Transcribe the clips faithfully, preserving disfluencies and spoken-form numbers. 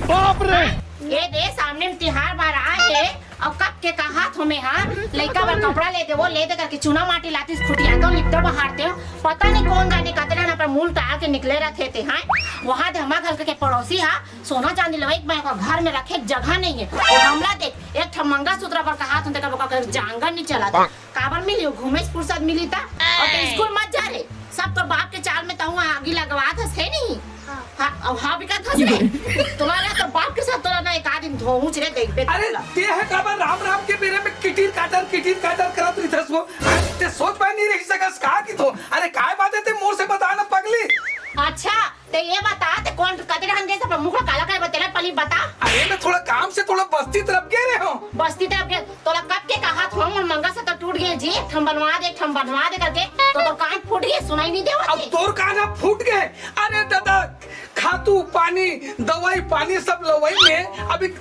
बाप रे। ये दे, सामने में तिहार बार आए हे, अउ कब के कहात हों मैं, हाँ, लइका बर कपड़ा ले देवो, ले दे करके चूना माटी लातिस, खुटिया तो लिपटा बहारते हो। पता नहीं कौन जाने कतरा ना पर मूल टाल के निकले रहते थे, हाँ। वहाँ दे हमार घर के पड़ोसी हा, सोना चांदी लवई के मैं ओकर घर में रखे के जगह नहीं है। और हमला देख, एक ठन मंगलसूत्र पर कहात हों, तेकर ओकर जांगर नहीं चला। काबर मिली? घूमे से फुर्सत मिली त? अउ ते स्कूल मत जा रे। सब तोर बाप के चाल में तहूँ आगी लगवात हस, हे नहीं? हाँ, अब हाँ भी कहत हस रे। तोला ना तोर बाप के साथ तोला ना एक आध दिन धोऊच रे, देखबे अरे, तोला। ते ह काबर राम राम के बेरे में किटिर काटर, किटिर काटर करत रहिथस वो? आज ते सोच पाए नहीं रही सकस का कि तो? अरे, काय बात है ते मोर से बता ना पगली। अच्छा, ते ये बता, ते कौन कते रहन दे सब मुखड़ा काला काला बतेला पली बता। अरे, मैं थोड़ा काम से थोड़ा बस्ती तरफ गए रहे हूँ। बस्ती तरफ गए, तोला कब के कहा था, मोर मंगा से तो टूट गए जी, एक ठम बनवा दे, एक ठम बनवा दे करके, तो तोर कान फूट गए, सुनाई नहीं देवत अब है। तोर कान अब फूट गए। अरे दादा, खातू पानी, दवाई पानी सब लवई में अभी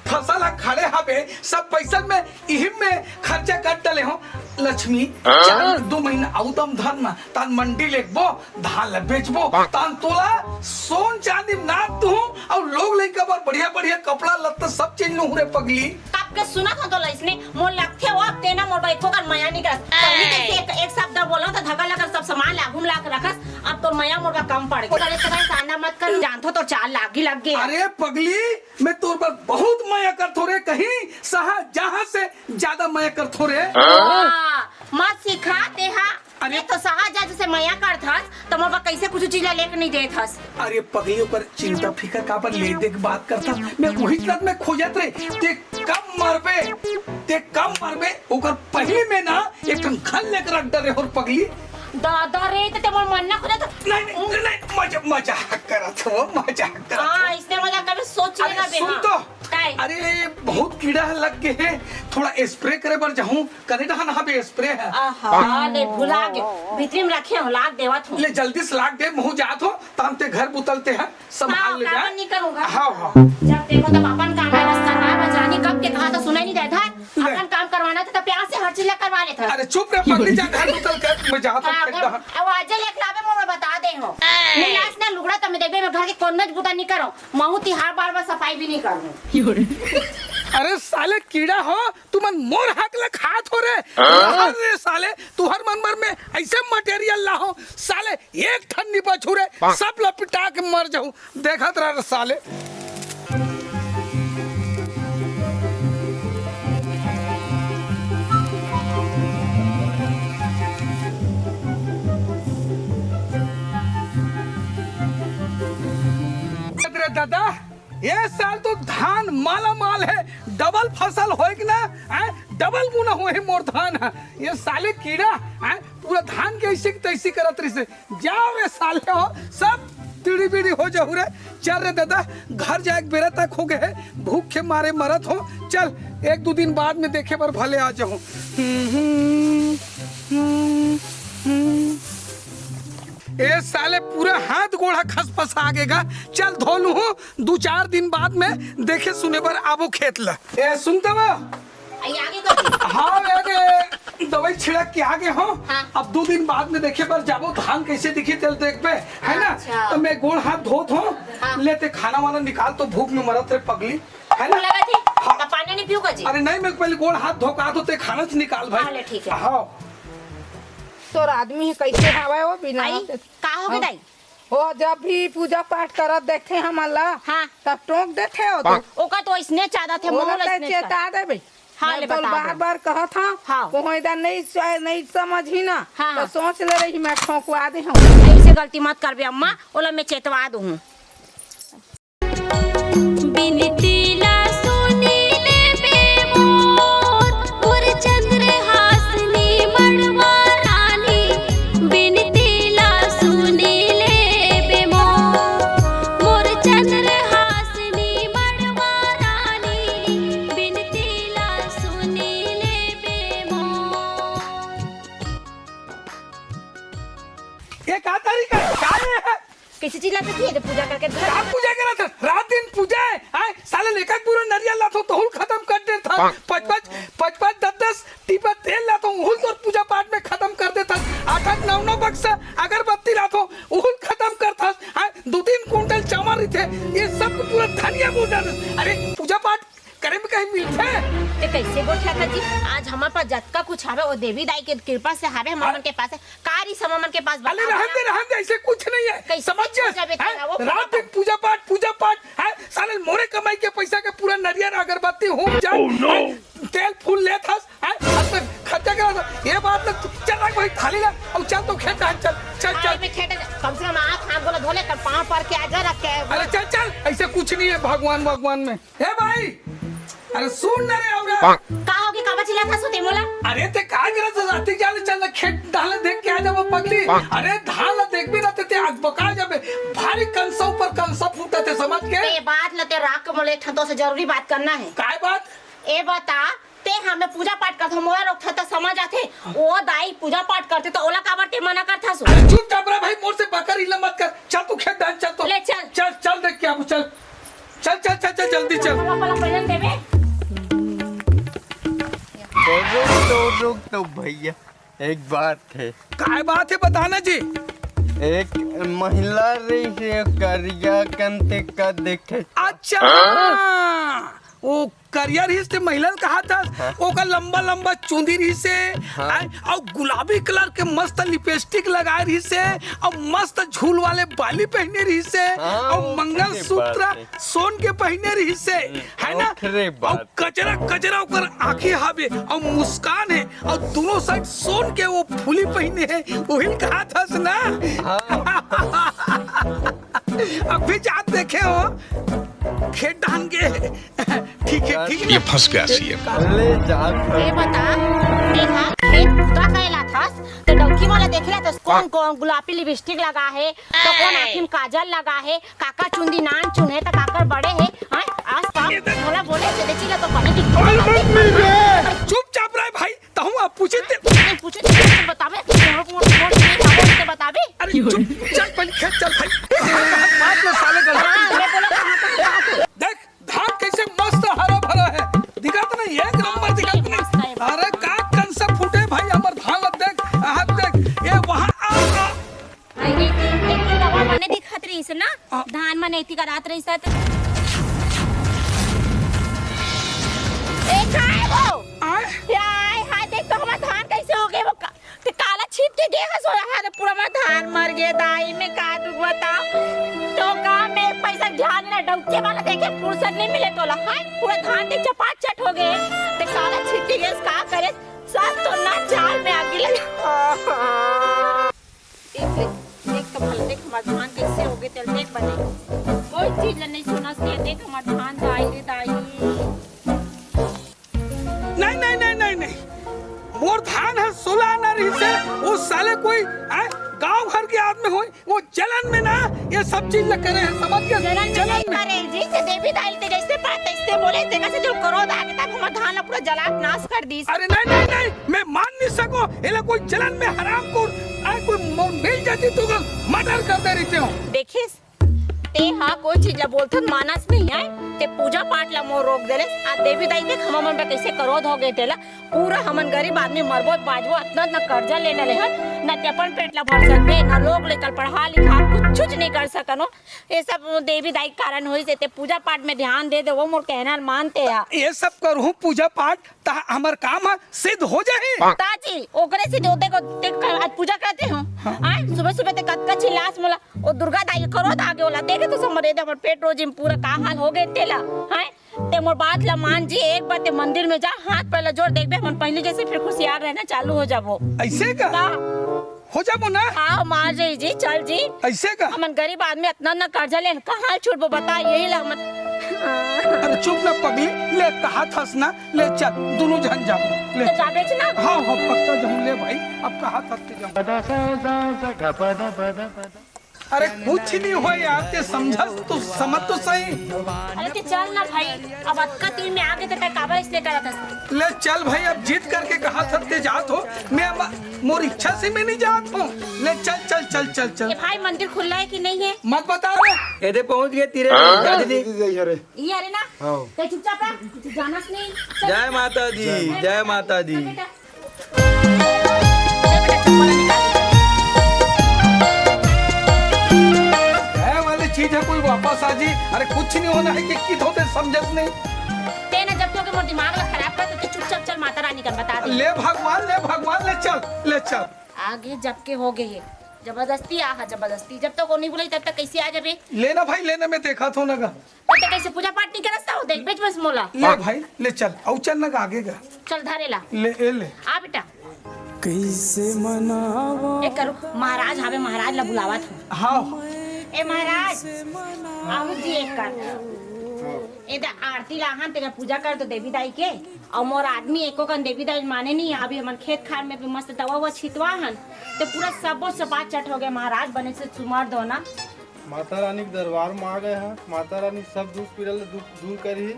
फसल ह खड़े हवे, सब पैसा में इही में खर्चा कर डले हो। लक्ष्मी, हाँ? चार दो महीना अउ दम धर ना, तान मंडी लेगबो, धान ल बेचबो, तान तोला सोन चांदी नाप दूहूं अउ लोग लइका बर बढ़िया बढ़िया कपड़ा लत्ता सब चीज लूहूं रे पगली। कब के सुनत हो तोला इसने, मोर लगथे वो, अब तेना मोर बर एको कन मया नहीं करस। पहली कैसे एक, एक शब्द बोला तो धक्का लगल सब सामान लागू में ला के रखस, अब तो मया मोर बर कम पड़ गया। करे तो भाई कांदा मत कर, जानथो तो चार लागी लग गए। अरे पगली, मैं तोर बर बहुत मया करथो रे, कहीं सहा जहां से ज्यादा मया करथो रे। हाँ, मत सिखा तेहा। अरे ये तो सहा जज से मया करथस, तो मोर बर कैसे कुछ चीज ला लेके नहीं देत हस? अरे पगली, ओकर चिंता फिकर काबर ले दे के बात करथस? मैं वही तक मैं खोजत रे, ते कब मरबे, ते कब मरबे, ओकर पहले में ना एक ठन घर लेकर रख डरे हो रे पगली। दादा रे, ते मोर मन ना खोजत। नहीं, नहीं, नहीं, मजा-, मजाक करत हो, मजाक करत हो। हाँ, इसने मजाक कभी सोच अरे, लेना बे, सुन हाँ। तो। काय? अरे, बहुत कीड़ा लग गए हैं, थोड़ा स्प्रे करे बर जाहूं, करे डहा ना बे स्प्रे है। आहा, ले भुला गए, भीतरी में रखे हो, लाग देवत हो। ले जल्दी से लाग दे, महूं जात हो, तान ते घर बुतलते हैं, संभाल हाँ, ले काम जा। नहीं करूंगा। हाँ, हाँ। जब देखो तब अपन काम है, बस करवा बजानी, कब के कहा तो सुनाई नहीं देता है। ले। अपन काम करवाना था तो प्यार से हर चीज ला करवा लेता। अरे चुप रे पगली, जा घर बुतल कर, मैं जात हूँ हाँ, फेंक घर, दहा। अब आज लेके लावे मोर बता दे हो। नहीं लास ना लुगड़ा तो मैं देबे, मैं घर के कोनो बुता नहीं करो। महू तिहार बार बार सफाई भी नहीं करूँ। अरे साले कीड़ा हो, तुमन मोर हक ले खात हो रे। हाँ? अरे साले, तुहर मन बर में ऐसे मटेरियल लाहो, साले एक ठन नी बचहू रे, सब ला पिटा के मर जाहू। देखत रह रे साले। रे दादा, ये साल तो धान माला माल है, डबल फसल होए के ना, हैं? डबल गुना होए मोर धान है। ये साले कीड़ा, हैं? पूरा धान के ऐसे की तैसी करत रहिसे। जाओ रे साले हो, सब तिड़ी बिड़ी हो जाहू रे। चल रे दादा, घर जाए के बेरा तक हो गए है, भूख के मारे मरत हो। चल, एक दो दिन बाद में देखे बर भले आ जाहू। हम्म, हम्म, हम्म, हम्म। ए साले, पूरा हाथ गोड़ा खसपसा गेगा। चल धो लूहूं, दू चार दिन बाद में देखे सुने बर आबो खेत ला। ए सुन तब, आई आगे कर। हाँ, आगे दवाई छिड़क के आगे हो। हाँ। अब दू दिन बाद में देखे बर जाबो, धान कैसे दिखी तेल देखबे, है ना? अच्छा। तो मैं गोड़ हाथ धोत हो, हाँ। लेते खाना वाना निकाल, तो भूख में मरत रे पगली, है ना? लगा थी? हाँ। तो पानी नहीं पीऊगा जी? अरे नहीं, मैं पहले गोड़ हाथ धो के आत हो, ते खाना च निकाल भाई। हाँ, ले, ठीक है। हाँ। तोर आदमी है, कैसे हवा है वो बिना आई, हाथ से? का हो गया हाँ। दाई? ओ, जब भी पूजा पाठ करत देखे हमन ला, हाँ। तब टोक देथे ओ तो। ओका तो अइसने चाहत हे, ओला मोला तो अइसने चेता दे भाई। हाँ, मैं ले तो बता बार दे। बार कहत हूँ, हाँ। कोई दा नहीं स-, नहीं समझी ना, हाँ, तो हाँ। सोच ले रही मैं ठोकवा दे हूँ। ऐसे गलती मत करबे अम्मा, ओला मैं चेतवा दूँ। बिनती ला सुनी लेबे मोर, मोर चंद्रहासिनी मड़वा रानी। बिनती ला सुनी लेबे मोर, मोर चंद्रहासिनी मड़वा रानी। बिनती ला सुनी लेबे मोर। ये का तरीका है? का ये है? कैसे चिल्लाते थे, ये तो पूजा करके घर का पूजा करत हस? रात दिन पूजा है, आय? साले लेखक पूरा नरियल लाथो, तोहुल खत्म कर देत हस। पाँच पाँच, पाँच पाँच, दस दस टीपा तेल लाथो, उहुल तोर पूजा पाठ में खत्म कर देत हस। आठ आठ, नौ नौ बक्सा अगरबत्ती लाथो, उहुल खत्म करत हस। आय? दो तीन कुंटल चावल रहिथे, ये सब के पूरा धनिया बोल डारथे। अरे, पूजा पाठ करे में कहीं मिलथे? ते कैसे बोलत हस जी? आज हमर पास जतका कुछ हावे, वो देवी दाई के कृपा से हावे हमर मन के पास। का रहिस हमर मन के पास, अरे, बता रहन ना। दे, रहन दे, ऐसे कुछ नहीं है। कैसे समझ गया? पूजा बेटा, हैं? वो रात पूजा दिन पूजा पाठ, पूजा पाठ, हैं? साले मोरे कमाई के पैसा के पूरा नरियर अगरबत्ती हो जाए, हैं? तेल फूल लेत हस, हैं? अब तक खर्चा करा था। ये बात ना, चल रख भाई, थाली ला, अब चल तो खेत है, चल, चल, चल। अरे, मैं खेत, कम से कम हाथ, हाथ गोला धो ले, कर पाँव पर के आजा रख के। अरे, चल, चल, ऐसे कुछ नहीं है भगवान, भगवान में। ए भाई, अरे सुन ना रे औरत। का होगे, काबर चिल्लात हस ते मोला? अरे ते का करत हस? अतिक जाले चल ना, खेत धान ला देख के आ जाबो पगली। अरे धान ला देखबे ना ते, ते अकबका जाबे। भारी कंसा ऊपर कंसा फूटत हे, समझ के? ए बात ला ते राख के मोला एक ठन तो से जरूरी बात करना है। काय बात? ए बता, ते हमें पूजा पाठ करत हो, मोला रोकत हस त समझ आथे। ओ दाई पूजा पाठ करथे त ओला काबर ते मना करत हस? अरे चुपचाप रह भाई, मोर से बकर इल्ला मत कर। चल तू खेत धान चल तो। ले चल। चल, चल देख के आबो, चल। चल, चल, चल, चल, जल्दी चल। पला, पला, पहले देबे। तो रुक, तो रुक, तो भैया, एक बात है। काय बात है, बताना जी। एक महिला रहिस, करिया कन ते का देखे। अच्छा, ओ करिया रहिस ते महिला ल कहाथस, हाँ। ओकर लंबा लंबा चुंदी रहिस हे, हाँ। आय, अउ गुलाबी कलर के मस्त लिपस्टिक लगाए रहिस हे, अउ मस्त झूल वाले बाली पहिने रहिस हे, हाँ, अउ ओकरे मंगलसूत्र बात हे। सोन के पहिने रहिस हे, हम्म, है ना? ओकरे अउ बात हे। कजरा कजरा ओकर आँखी हावे, अउ मुस्कान हे, अउ दूनों साइड सोन के वो फूली पहिने हे, उही ल कहाथस ना? हाँ। अभी जात देखे हो, खेत धान के। ठीक है, ठीक है। ये फंस गया सीएम। ले जा। ए बता, तेहा खेत बुता करे ला थस, त डौकी वाला देखे ला थस, कौन कौन गुलाबी लिपस्टिक लगा है, त कौन आँखी में काजल लगा है, काकर चुंदी नान चुन है, त काकर बड़े है, हाँ? आज काम मोला बोले से देखी ला तो बने दिखते हैं। चुपचाप रह भाई, तहूँ आप पूछे ते। नहीं, पूछे ते, तुम बतावे, तुम लोग मोर, मोर नहीं खाओ, इसे बतावे। अरे चुप, चल पहले खेत चल भाई। बात में साले गलत। हाँ, मैं बोला, कहाँ, कहाँ, कहाँ? देख, धान कैसे मस्त हरा भरा है, दिखात नहीं, एक नंबर दिखात नहीं। अरे का कंसा फूटे भाई, हमर धान ला देख, हाथ देख, ये वहाँ आ, आ। अरे, एक, एक, एक दवा बने दिखत रहिस ना, हाँ। धान मन एती करात रहिस त। ए, का है वो? आय? ए, आय, हाय, देख तो हमर धान कैसे हो गए वो का-, ते काला छीत के गे हस, ओला हाथ पूरा मा धान मर गे, दाई में का दुख बताओ। तो का में पैसा ध्यान ना डौके वाला देखे फुर्सत नहीं मिले तोला, हाय पूरा धान देख चपाचट हो गए, ते काला छीत के गेस का करे, सब तो ना चाल में आगी लगा। देख ले, देख तो भला देख हमार धान कैसे हो गए, तेल देख बने, कोई चीज नहीं सुना से देख हमार धान दाई रे दाई। नहीं, नहीं, नहीं, नहीं, नहीं। मोर धान ह सोला आना रहिस हे, वो साले कोई, आय, गांव घर के आदमी होय, वो जलन में ना, ये सब चीज ल करे हे, समझ गए? जलन में जलन नहीं में। करे जी, से देवी दाई ते जैसे बात तैसे बोले, तेकर से जो क्रोध आ गया, तब हमर धान ला पूरा जला के नाश कर दीस। अरे नहीं, नहीं, नहीं, मैं मान नहीं सको, एला कोई जलन में हराम को, आय, कोई मो-, मिल जाती तो मर्डर कर दे रहितेंव। देखिस, ते हा कोई चीज ला बोलथन मानस नहीं आय, ते पूजा पाठ ला मोर रोक देले। आ देवी दाई देख हमर मन पे कैसे क्रोध हो गए तेला। पूरा हमन गरीब आदमी मरबो बाजबो, अतना अतना कर्जा लेना लेहन, न ते अपन पेट ला भर सकबे, न लोग लेकर पढ़ा लिखा, कुछ नहीं कर सकनो। ये सब देवी दाई के कारण होइस हे, ते पूजा पाठ में ध्यान दे दे, वो मोर कहना ल मानते आ। ये सब करहूँ पूजा पाठ, त हमर काम ह सिद्ध हो जाही। ताजी, ओकरे से जो देखो, ते क-, आज पूजा करते हो। हाँ। आय, सुबह सुबह ते कतका चिल्लास मोला, ओ दुर्गा दाई करो त आगे ओला, देखे तो समझ दे, हमर पेट रोजी में पूरा का हाल हो गए तेला। हैं? ते मोर बात ला मान जी, एक बार ते मंदिर में जा, हाथ पैर ला जोड़ देखबे, हमन पहले जैसे फिर खुशियार रहना चालू हो जाबो। ऐसे का? का? हो जाबो ना? हाँ, मार जाई जी, चल जी। ऐसे का? हमन गरीब आदमी अतना ना कर्जा लेन, कहाँ छूटबो बता, यही ला हमन। अरे चुप ना पगली, ले कहाथस ना, ले चल, दोनों झन जाबो, ले तो चल। जाबेच ना? हाँ, हाँ, पक्का जाऊँ, ले भाई, अब कहाथस के जाऊँ। अरे कुछ नहीं हो यार, ते समझस तो, समझ तो सही। अरे ते चल ना भाई, अब अतका तीर में आगे ते काबर इसलिए करत हस? ले चल भाई, अब जिद करके कहाथस ते जात हो, मैं अब मोर इच्छा से मैं नहीं जात हूँ। ले चल, चल, चल, चल, चल। ए भाई, मंदिर खुला है कि नहीं है? मत बता रे। एदे पहुंच गए तीरे में, जा दीदी। दीदी जाइए रे। ये अरे ना, हाँ। ते चुपचाप रह, तू जानस नहीं। चल। जय माता दी, जय माता दी। चल बेटा। चल बेटा, चप्पल निकाल। है वाली चीज कोई वापस आ जी। अरे कुछ नहीं होना है कि, कि तो ते समझत नहीं। ते ना जब तो के मोर दिमाग ला खराब कर, तो चुपचाप चल माता रानी कर बता दे। ले भगवान, ले भगवान, ले चल, ले चल। आगे जब के हो गए है, जबरदस्ती आहा, जबरदस्ती। जब तक वो नहीं बुलाई, तब तक कैसे आ जाबे? लेना भाई, लेना, मैं देखा थो ना गा। तो ते कैसे पूजा पाठ नहीं करत हो? देख, बीच में से मोला। ले भाई, ले चल, अउ चल ना गा आगे गा। चल, धरे ला। ले, ए ले। आ बेटा। कैसे मनावा? एक करो, महाराज हावे, महाराज ला बुलावत हूँ। हाँ। ए महाराज, आहू जी एक कर। ए दे आरती लाहन, तेकर पूजा कर दो देवी दाई के। अउ मोर आदमी एको कन देवी दाई माने नहीं, अभी हमन खेत खार में भी मस्त दवा ववा छितवा हन, तो पूरा सबो सपाट चट हो गया महाराज, बने से सुमार दो ना। माता रानी के दरबार में आ गए हैं, माता रानी सब दुख पीड़ा ले दुख दूर करी,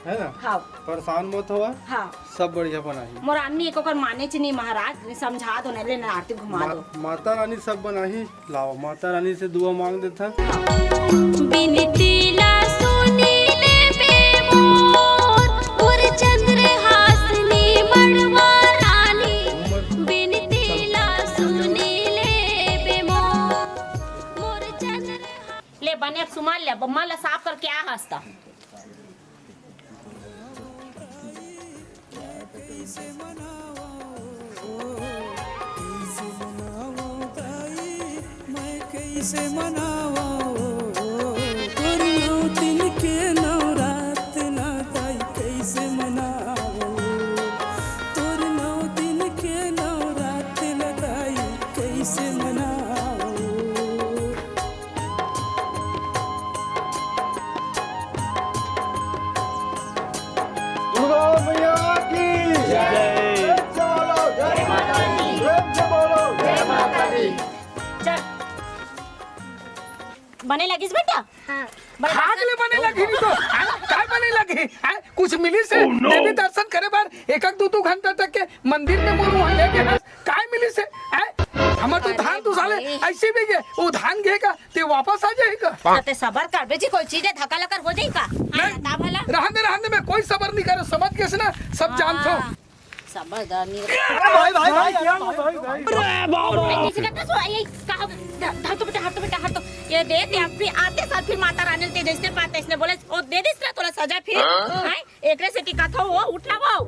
है ना? हाँ। परेशान मत होवा। हाँ। सब बढ़िया बनाही। मोर आदमी एको कर माने च नहीं महाराज, समझा दो ना, ले ना आरती घुमा मा-, दो। माता रानी सब बनाही, लाओ माता रानी से दुआ मांग देथन। बिनती ला सुनी ले बे मोर, मोर चंद्रहासिनी मड़वा रानी। बिनती ला सुनी ले बे मोर, मोर चंद्रहा- ले बने, अब सुमार ले, अब मन ला साफ करके आ हस्ता। कैसे मनावा, तोर नौ दिन के नवरात ना दाई, कैसे मनावा, तोर नौ दिन के नवरात ना दाई, कैसे मनावा। दुर्गा मैया की जय। प्रेम से बोलो, जय माता दी। प्रेम से बोलो, जय माता दी। चल। बने लगिस बेटा? हाँ। बने खाक ले बने लगी नहीं तो, हैं? काय बने लगी? हैं? कुछ मिलिस हे? Oh, no! देवी दर्शन करे बर एक एक दू दू घंटा तक के मंदिर में मोर वहाँ लेगे हस। काय मिलिस हे? हैं? हमर तो अरे धान तो साले भाई। ऐसे भी गए, वो धान गए का, ते वापस आ जाएगा। त ते सबर करबे जी, कोई चीज हे, धक्का लकर हो जाई का? हाँ, नहीं। ता भला। रहन दे, रहन दे, मैं कोई सबर नहीं करे, समझ गए ना, सब जानता हूँ। हाँ। सबर नहीं। अरे भाई, भाई, भाई, भाई, भाई, भाई। अरे बाप रे। किसी का कसो, ये कहा, ध-, धर तो बेटा, हट तो बेटा, हट तो। ये दे दे, आप भी आते साथ फिर माता रानी ते जैसे पाते इसने बोले, ओ दे दे इसने तोला सजा फिर। हाँ? हैं? एकरे से टिका था वो, उठ ना वो।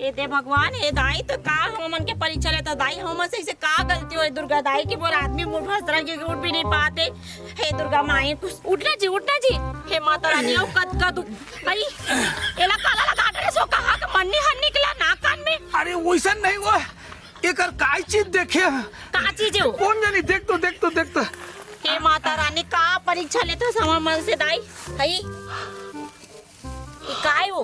ए दे भगवान, ए दाई, तो का हमन के परीक्षा लेता दाई, हमन से, से का गलती होय दुर्गा दाई कि मोर आदमी मुंह फसरा के उठ भी नहीं पाते। हे दुर्गा माई, कुछ उठ ना जी, उठ ना जी। हे माता रानी, ओ कतका दुख। अरे, एला काला लगा डरे सो, कहाँ के मन्नी हर निकला ना कान में। अरे, वैसन नहीं हुआ। एकर काय चीज देखे ह? का चीज हे वो? कौन जानी, देख तो, देख तो, देख तो। हे माता रानी, का परीक्षा लेता समझ मन से दाई? हई? ये काय हो?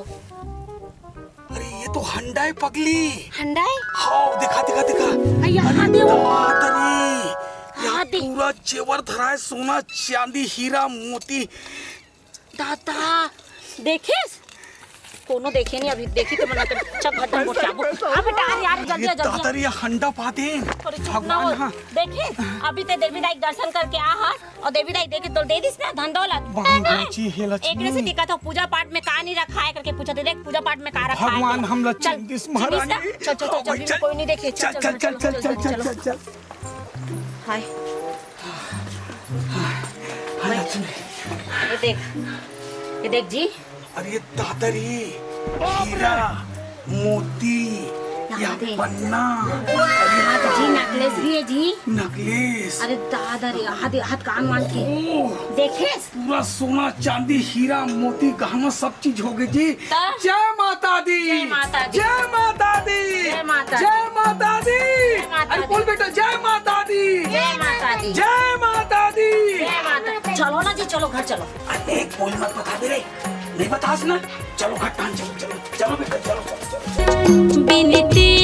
अरे, ये तो हंडा है पगली। हंडा है? हाँ, दिखा, दिखा, दिखा। अरे, यहाँ अरे, दे वो। दादा रे, यहाँ हाँ, दे। पूरा जेवर धरा है, सोना, चांदी, हीरा, मोती। दादा, देखेस? कोनो देखे नहीं, अभी देखी तो मन कर चक भटन गोठियाबो। आ बेटा, अरे यार, जल्दी आ, ये जल्दी आ। दादा रे, ये हंडा पाते हैं। अरे, चुप ना भगवान, हो। हाँ। देखे, अभी ते देवी दाई के दर्शन करके आ, हाँ। अउ देवी दाई देखे तो दे दिस ना धन दौलत। वाह, हैं? वाह, जी हे लक्ष्मी। एकरे से टिका तो पूजा पाठ में का नहीं रखा है करके पूछा, दे देख पूजा पाठ में का रखा है भगवान तो। हमला चल, चिन दिस चिन दिस ना। महारानी। चल, चल, चल, हाँ, चल, चल। कोई नहीं देखे। चल, चल, चल, चल, चल, चल, चल। हाय। हाँ, लक्ष्मी। ये देख, ये देख जी। अरे दादा रे, हीरा, मोती, यहाँ या दे। पन्ना। यहाँ दे जी, necklace भी है जी। Necklace। अरे दादा रे, हाथ, हाथ कान वान के। ओ। देखेस? पूरा सोना, चांदी, हीरा, मोती, गहना, सब चीज हो गई जी। त? जय माता दी। जय माता दी। जय माता दी। जय माता दी। जय माता दी। जय माता अरे दी। बोल बेटा, जय माता दी। जय माता दी। जय माता दी। जय माता। चलो ना जी, चलो घर चलो। अरे, एक बोल मत बता दे रे, नहीं बतास ना। चलो, खट्टान, चलो, चलो, चलो बेटा, चलो, चलो, चलो, चलो। बिनती